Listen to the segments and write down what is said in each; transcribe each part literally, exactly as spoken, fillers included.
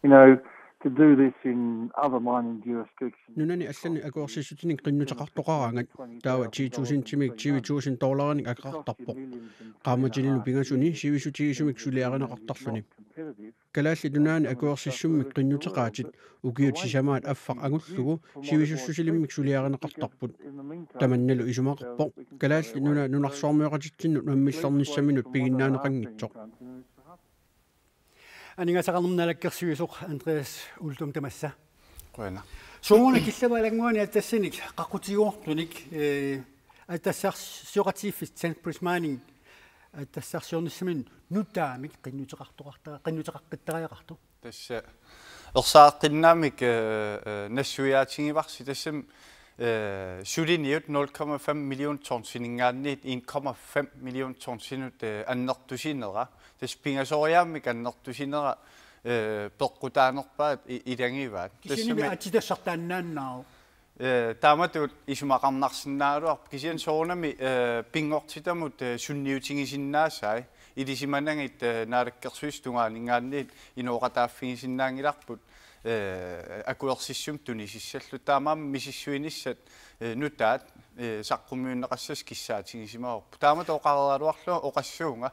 You know, to do this in other mining jurisdictions. Nunani allani akuersissutinik qinnuteqartoqaraangat taava ti tusind timik tyve tusind dollarinik akeqartarpoq. Qaammatilinnut pingasuni sivisutigisumik suliarineqartarluni. Kalaallit Nunaanni akuersissummik qinnuteqaatit ukiut sisamaat affaq angullugu sivisussusilimmik suliarineqartarput. Tamannalu isumaqarpoq Kalaallit Nunaat nunarsuarmioqatitsinnut mammillernissaminut piginnaaneqanngitsoq. Aningaasaqarnermut Naalakkersuisoq Andreas Uldum tamassa. Qujanaq. Sooruna killama alannguani atassanik qaqqutigoortunik, eh, atassarsioqatigiiffik Sainsbury Mining atassarsiornissaminut nutaamik qinnuteqartoqarta-, qinnuteqaqqittariaqartoq. Tassa ersaaqqinnaamik, eh, eh, nassuiaatigivarsi tassami, eh, suliniut nul komma fem million tonsininngaanniit en komma fem million tonsinut, eh, annertusinera. Tassa pingasoriaammik annertusinera, eh, peqqutaanerpaat i-, ilagivaat. Kisianni aatsitassartaannaannaavoq. Eh, taamatut isumaqarnarsinnaagaluarpoq kisianni soorunami, eh, pinngortitamut, eh, sunniutigisinnaasaat ilisimanagit, eh, Naalakkersuisut tungaaninngaanniit inooqataaffigisinnaanngilarput, eh, akuersissummik tunisissalluta taamaammat misissuinissat, eh, nutaat, eh, saqqummiunneqassasoq kissaatigisimavarput. Taamatut oqareeraluarlunga oqassuunga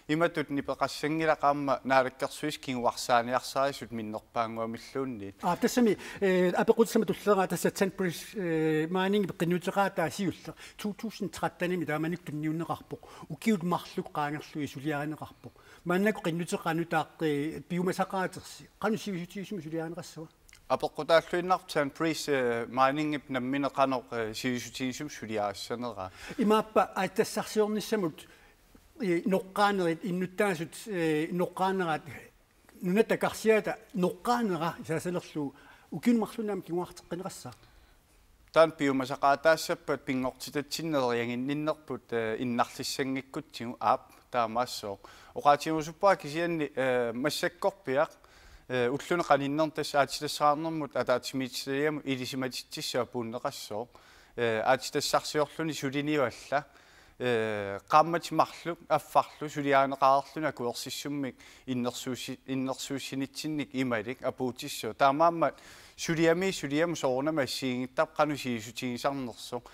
imatut nipeqassanngilaq aamma Naalakkersuisut kinguarsaaniarsarisut minnerpaannguamilluunniit. Aa, tassami, eh, apeqqutissama tulleriiaat tassa Sainsbury, eh, Mining qinnuteqaataa siulleq to tusind tretten-imi taamanikkut tunniunneqarpoq. Ukiut marluk qaangerlugit suliarineqarpoq. Maannakkut qinnuteqaat nutaaq, eh, piumasaqaatersi. Qanoq sivisutigisumik suliarineqassava? Apeqqutaalluinnarpoq Sainsbury, eh, Mining-ip nammineq qanoq, eh, sivisutigisumik suliarissaneraa. Imaappa atassarsiornissamut, eh, noqqaanerit innuttaasut, eh, noqqaanerat nunatta karsiata noqqaanera isaasalerlugu ukiuni marlunni aamma kinguarteqqineqassaaq. Taanna piumasaqaataassappat pinngortitatsinni neriaginninnerput, eh, innarlissanngikkutsigit aap taamaassooq. Oqaatigerusuppara kisianni, eh, massakkorpiaq, eh, ulluni qaninnerni tassa aatsitassaqarnermut ataatsimiititaliamut ilisimatitsissut apuunneqassooq. Eh, aatsitassarsiorluni sulinivalla. Eh, qaammatit marluk affarlu suliarineqareerluni akuersissummik innersuussi-, innersuussinitsinnik imalik apuutissooq. Taamaammat suliami suliami soorunami assigiinngittarpoq qanoq sivisutigisarnersoq.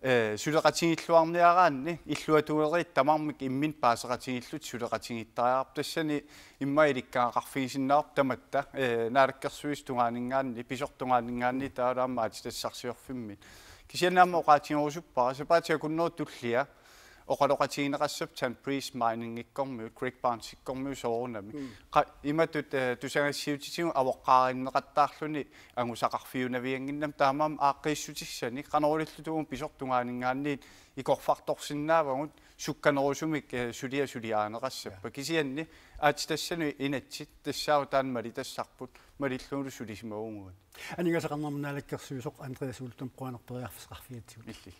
Eh, suleqatigiilluarniaraanni illuatungeriit tamarmik imminnut paaseqatigiillutik suleqatigiittariaqarput tassani immaqa ilikkagaqarfigisinnaavarput tamatta, eh, Naalakkersuisut tungaaninngaanniit, pisortap tungaaninngaanniit taavalu aamma aatsitassarsiorfimmit. Kisianni aamma oqaatigerusuppara, sapaatip akunnerup tullia, oqaloqatigineqassapput Sainsbury Mining-ikkormiut, Greg Barnes-ikkormiut soorunami. Mm. Qa-, imatut, eh, tusagassiuutitigut avoqqaarinneqattaarluni angusaqarfiunaviannginnami taamaammat aaqqiissutissanik, qanoq ililluta uuma pisortap tungaaninngaanniit ikorfartorsinnaavagut sukkanerusumik, eh, suliaq suliarineqassappat. Ja. Kisianni aatsitassanut inatsit tassaavoq taanna malitassarput, malillugulu sulisimavugut. Aningaasaqarnermut Naalakkersuisoq Andreas Uldum qujanaq periarfissaqarfigatsigut. Illit.